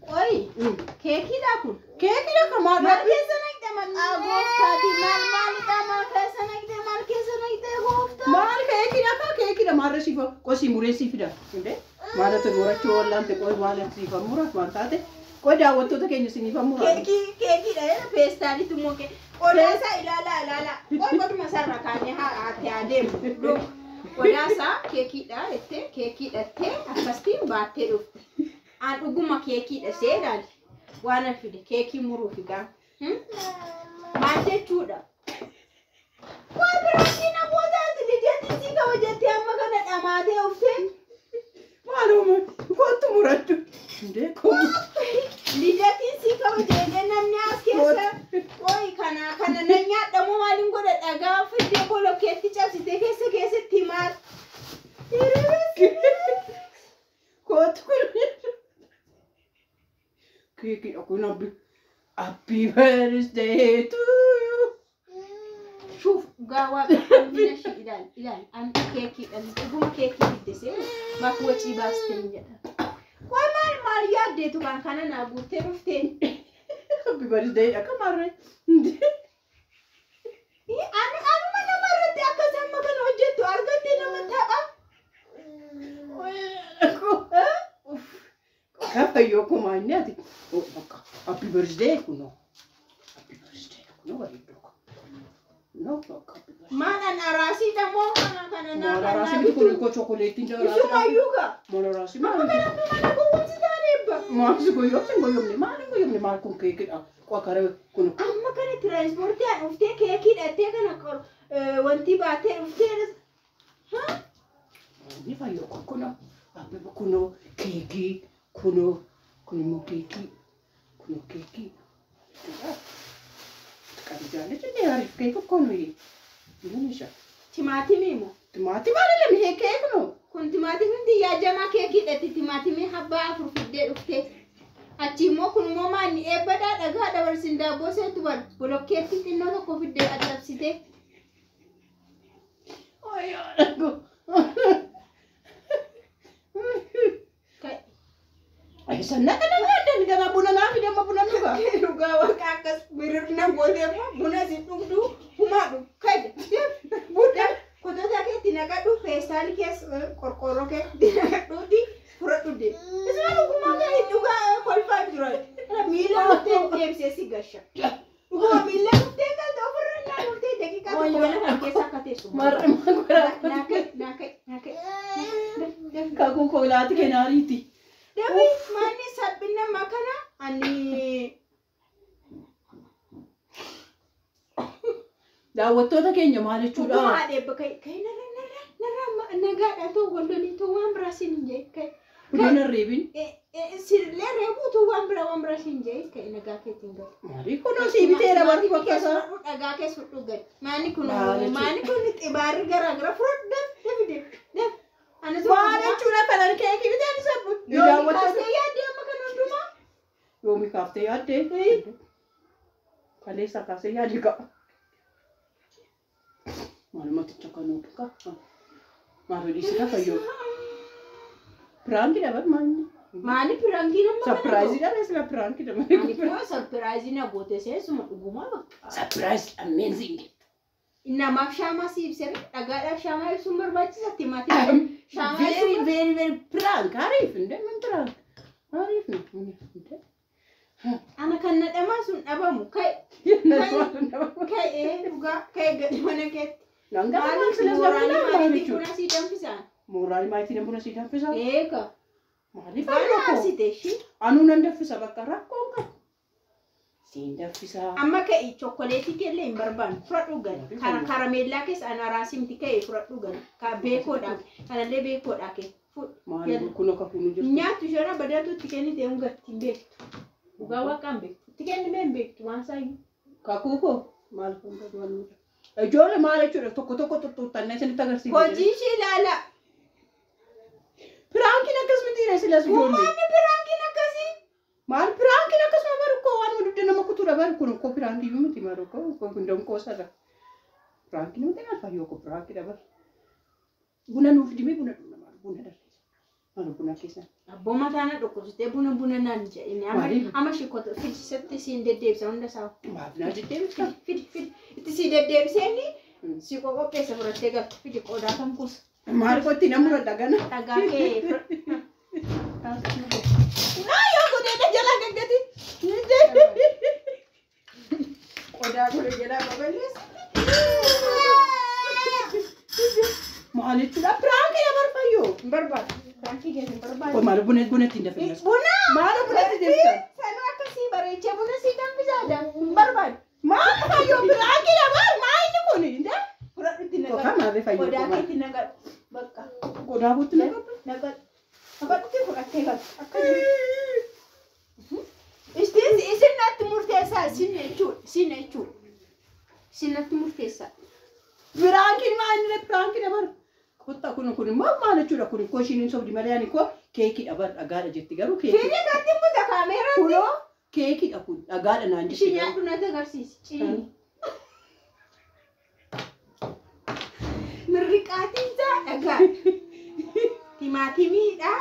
Qoy keekiidha kun. Keekiidha kan maal? Maal keessa naqxe maqaa gooftaati? Maal maalidha? Maal keessa naqxe? Maal keessa naqxe gooftaa? Maal keekiidha kan keekiidha maal rasiifa qosii muree sii fida. Indee maal ati murachuu wallaante qoy maal siifa mura maal taate qoy daawwattoota keenya siniifa mura. Keekii keekiidha jedha peestaalitu immoo kee. Qodaa isaa ilaalaa ilaalaa. Qoy qoduma isaarra kaanee haa haa adeemu. Qodaa isaa keekiidha jettee keekiidha jettee akkasitiin baattee dhufte. An dhuguma keekiidha see ilaali. Waan an fide keekii muruuf gaa. Maal jechuudha? Waa biraatti namootaati lideetti sii kabajattee amma kana dhamaatee uftee. Maaluma kottu muradhu. Indee kottu. Lideetiin sii kabajee namni as keessa qoy kana kana nan nyaadhamoo maaliin godha dhagaa fiddee bolokkeetti cabsitee keessa keessatti maal? Kottu kun. Keekiidha kun abbi. Happy birthday to you. Shuuf dhugaa waaqa hambina ishee ilaali ilaali an keekiidha dhuguma keekii fidde see maaf wacii baasteen jedha. Qoy maal maal yaaddeetu kan kana naa guuttee dhufteen. Happy birthday dha kamarree. Ani anuma nama irratti akkas amma kana hojjettu argatte nama tapha. Kafayyoo kumaa inni ati. Bakka happy birthday kunoo. Happy birthday kunoo bareedduu. No, bakka happy birthday. Maal an araasiidha moo kana kana naa Maal kana araasii naa miti kun bitu. koo chokoleettiin jala Isumayyuu gaa. Maal araasii Amma maal? kana hunduma na gowwoomsitaan eebba. Maal si goyoomsi hin goyoomne maal hin goyoomne maal kun keekidha. Qoqara kun Amma kana tiraanspoortii an dhuftee keekii hidhattee kana wanti baattee dhuftee. Inni fayyoo kun kunoo abbibu kunoo keekii kunoo kun immoo keekii kunoo keekii. Qabijaalee jennee ariif keeka konuyi. Inni Timaatimii moo? Timaatima አይደለም ይሄ ኬክ ነው። Kun timaatimii xiyyaa jamaa keekii hidhatti timaatimii habbaa afur fiddee dhuftee. Achi immoo kun immoo maanni eebbadhaa dhagaa dabarsin daabboo seetu bar bolokkeetti xinnoo tokko fiddee caccabsitee. Sannaqa nama addan gara buna naa fide amma buna dhugaa. Dhugaa waaqa akkas birirna gootee immoo buna si dhugduu humaa dhug kaje buna kotota keetti naqadhu feestaalii keessa qorqoorroo keetti naqadhuuti fudhadhu deemu. Isuma dhugumaa kan dhugaa kolfaa jiran miila dhuftee deebisee si gasha. Dhuguma miila dhuftee galta ofirra naa dhuftee daqiiqaa tokko mana kana keessa akka teessu. Marri maa Naa ka'e naa ka'e naa ka'e. Kakuu koolaati kenaariiti. Dabi manni saphina makana ani Daawwattoota keenya maal jechuudha? Dhuguma haadha eebba ka'e ka'e narra narra narra nagaadha too gondolii too waan biraa siin hin jee ka'e. Buna hin reebin. Sirlee reebuu too waan biraa siin jee ka'e nagaa keetiin gadi. Maalii kunoo sii biteera barri bakka isaa. Dhagaa keessa fudhu gadi. Maani kun Maal jechuudha? maani kun xibaarri garaa gara fudhadhu daf dafi daf daf. Ani Maal jechuudha kanan keekii biteen isa Yoomi daawwattoota. kaastee yaaddee amma kana hundumaa. Yoomi kaaftee yaaddee. Kaleessa kaasee yaadde ga'a. Maalumatti kan nuti ka. Maal hojii si kafayyoo. Piraanki dhaban maal? Maali piraankiin amma kana Sapiraayizii dhabe sila piraanki Ani dhaban. koo sarpiraayizii na goote seensuma dhugumaa bakka. Sapiraayiz amazing. Namaaf shaamaa si ibsee dhagaadhaaf shaamaa ibsuun barbaachisa timaatima. Shaamaa Very ibsuun very very prank. Ariif እንደ ምን prank? አሪፍ ነው። እንደ ana kan na dhamaa sun dhabamu ka'e ka'e dhugaa ka'e gadi mana keetti. Maaliif Maaliif mooraalii maaliitiin buna sii danfisaan? Mooraalii maatiin buna sii danfisa? Eega. Maaliif Waan rakkoo? aarsite ishii. Anuu nan danfisa bakka rakkoon qabu. Siin danfisa. Amma ka'e chokkoleetii keellee hin barbaannu fudhadhu gadi. Karameellaa keessa ana raasimti ka'e fudhadhu gadi. Ka beekoodhaa kanallee beekoodhaa kee. Maaliif kun akka kunu jirtu? Nyaattu isheen abadaatu itti kennite hin gatti hin beektu. Dhugaa waaqaan beektu. Itti kennime hin beektu waan saayyuu. Kakuu koo maal kun barbaannu? Ijoollee maal jechuudha tokko tokko tuttuuttannee isinitti agarsiifne. Hojii ishee ilaala. Piraankiin akkas miti silas ijoollee. Uummanni piraankiin akkasii. Maal piraankiin akkasuma baru koo waan dugda nama kutuudha baru kun koo piraankii iyyuu miti maru koo kun donqoosadha. Piraankiin miti maal fayyoo koo piraankiidha baru. Buna nuuf dibee buna dhugna maal buna dhalleessa. Maal buna keessa? Abboo mataa na dhukkubsitee buna buna naan jedhine. Maaliif? Amma shikoota fidisatti siin deddeebisa hunda isaa. Maaf naa deddeebisa? Fidi fidi itti sii deddeebiseenni si qopheessa fudhattee galta. Fidi qodaa kan kuusa. Maal qotti namni muradha gana? Dhagaa kee. Naa yoo godheedha jalaa gaggati. Qodaa godhe jalaa babal'eessa. Maal jechuudha? Piraankii dabar fayyoo. Hin barbaadu. Piraankii keessa hin barbaadu. Qoy maal buna bunatti hin dafin. Buna! Maal bunatti deemsa? Sanuu akkasii bareechee buna sii danfisaadha. Hin barbaadu. Maal fayyoo piraankii dabar maal inni kun? Indee? Fudhadhu itti naqadhu. Qokaa maal fayyoo? Qodaa keetti naqadhu. Bakka. Qodaa kootti naqadhu. Naqadhu. Naqadhutti fudhattee galta. Akka jiru. Isin isin natti murteessaa isin jechuudha. Isin jechuudha. Isin natti murteessaa. Piraankiin maal inni piraankii dabar? Kottaa kun kun immoo maal jechuudha kun koo ishiin hin sobdi malee ani koo keekii dabar dhagaadha jetti garuu keekii. Fiidee gatti buta kaameeraatti. Kunoo keekiidha kun dhagaadha naan jetti. Ishii nyaadhu natti agarsiisi. Ciini. Mirriqaatiin isaa dhagaa. Timaatimiidha.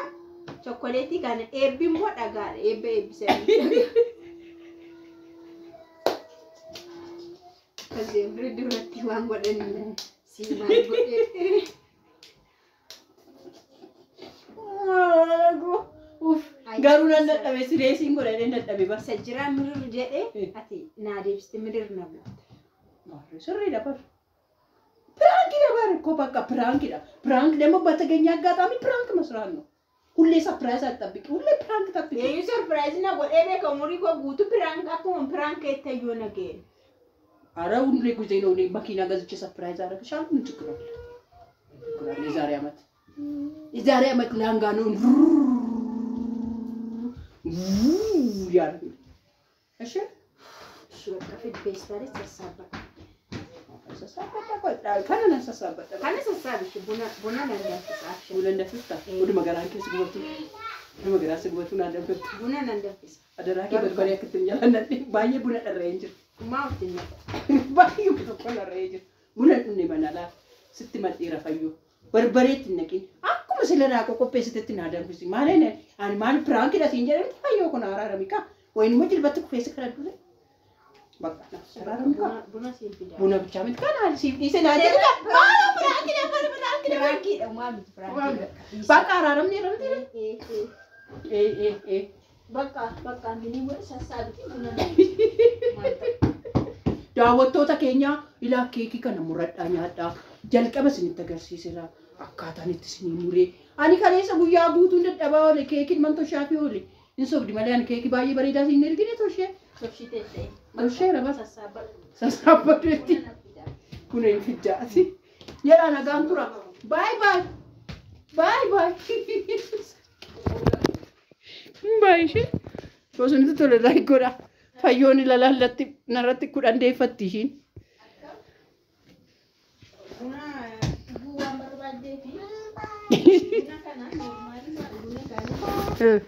Chokkoleetii kana eebbi immoo dhagaadha. Eebba eebbisanii. Kazeemri duratti waan godhan si maal godhee. Uff garuu nan dadhabe sireesiin godhadhee dadhabe bar. Isa jiraa mirir jedhee ati naa deebiste mirir na goota. Sirriidha bar. Piraankiidha bar እኮ በቃ ፕራንክ ይላል። ፕራንክ ደግሞ በተገኘ አጋጣሚ ፕራንክ መስራት ነው። ሁሌ ሰርፕራይዝ አትጠብቂ፣ ሁሌ ፕራንክ ጠብቂ። Eenyu surprise na godhee beeka umurii koo guutuu piraank akkuma piraank eettayyoo na ga'e. አረ ሁሌ ጊዜ ነው እኔ መኪና ገዝቼ ሰርፕራይዝ አደረግሻለሁ። ምን ችግር አለ? ችግር አለ? የዛሬ ዓመት ላንጋ ነው ያደረግ። እሺ እሺ በቃ fidi feestaalis sassaabadha. Kana sassaabadha. Kana sassaabishi buna buna nan danfisa. Buna danfifta? Oduma garaan keessa gubatu. Oduma garaa keessa gubatu naan danfifta. Buna nan danfisa. Adaraa kee barbaree akka ittiin jaalladhe baay'ee buna dharra'ee jira. Kumaa ofitti naqa. Baay'ee tokko dharra'ee jira. Buna dhunne mana laa sitti madhiira fayyoo. Barbaree ittiin naqin akkuma sila naa qopheessitetti naa danfisi. Maal ani maal piraankidha siin jedhamti fayyoo kun araarami kaa. Wayin immoo jilbatti kufeessa kana dure. በቃ አራራሚ kaa. Buna siin fida. Buna ብቻ miti kana siif dhiise naa jedhu kaa. Maal piraankidha piraankidha. Piraankiidha waa miti piraankiidha. Bakka araaramni irratti. Ee ee ee. Bakka bakka inni godhe sassaabiti buna. Daawwattoota keenya ilaa keekii kana muradhaa nyaadhaa. Jalqaba isinitti agarsiiseera. Akkaataan itti isinii muree. Ani kaleessa guyyaa guutuun dadhabaa oole keekiin man toshaafii oole. Hin sobdi malee ani keekii baay'ee bareedaa isin ergine toshee. Tolchitee ta'e. Tosheera bas. Sassaabadhu. Sassaabadhu itti. Kun hin fiddaati. Jedhaa nagaan tura. Baay baay. Baay baay. Baay ishee. Bosonitti tole laayik godha. Fayyoon ilalaallatti narratti kudhan deeffatti ishiin. Buna dhuguu waan barbaaddeefi. Buna kana normaalii buna kana.